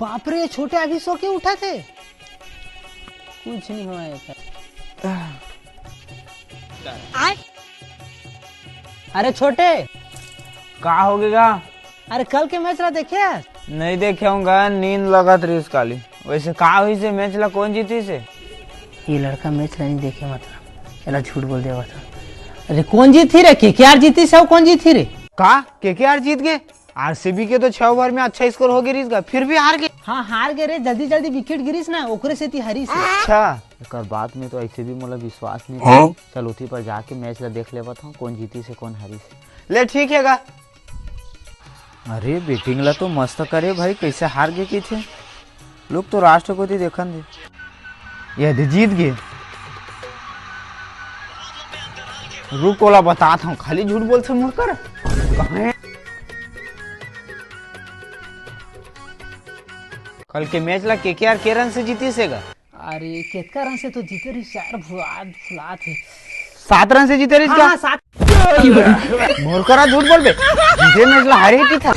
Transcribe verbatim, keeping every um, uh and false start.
बाप रे, छोटे अभी सो के उठा थे। कुछ नहीं हुआ है। अरे छोटे, का हो गया? अरे कल के मैच ला देखे हस? नहीं देखे हूँगा, नींद लगत रहिस काली। वैसे का हुई से, मैच ला कौन जीती से? ये लड़का मैच ला नहीं देखे, मतलब एला झूठ बोल देवा था। अरे कौन जीती रे? केकेआर जीती से, कौन जीती रे? का केकेआर जीत गए? आरसीबी के तो छह ओवर में अच्छा स्कोर हो गया रहिस गा, फिर भी हार गए। हाँ हार गए रे, जल्दी जल्दी विकेट गिरिस ना, ओकरे सेती हारिस। अच्छा, एकर बात में तो ऐसे भी मोला विश्वास नहीं हाँ? था। चल उठी पर जाके मैच ला देख लेवत हूँ, कौन जीती से कौन हारिस। ले ठीक है गा। अरे बैटिंग ला तो मस्त करे भाई, कैसे हार गए कथे। लोग तो राष्ट्र कोती देखन दे। ये दे जीत गए। रुक ओला बतात हूँ, खाली झूठ बोलथे मोर कर। कहाँ है? कल के मैच ला केकेआर के रन से जीती से गा? अरे केतका रन से तो जीते रहिस यार, भुला भुलात हे। सात रन से जीते रहिस हाँ, का? हाँ, सात। मोर करा झूठ बोलबे, जीते मैच ला हारे कथे।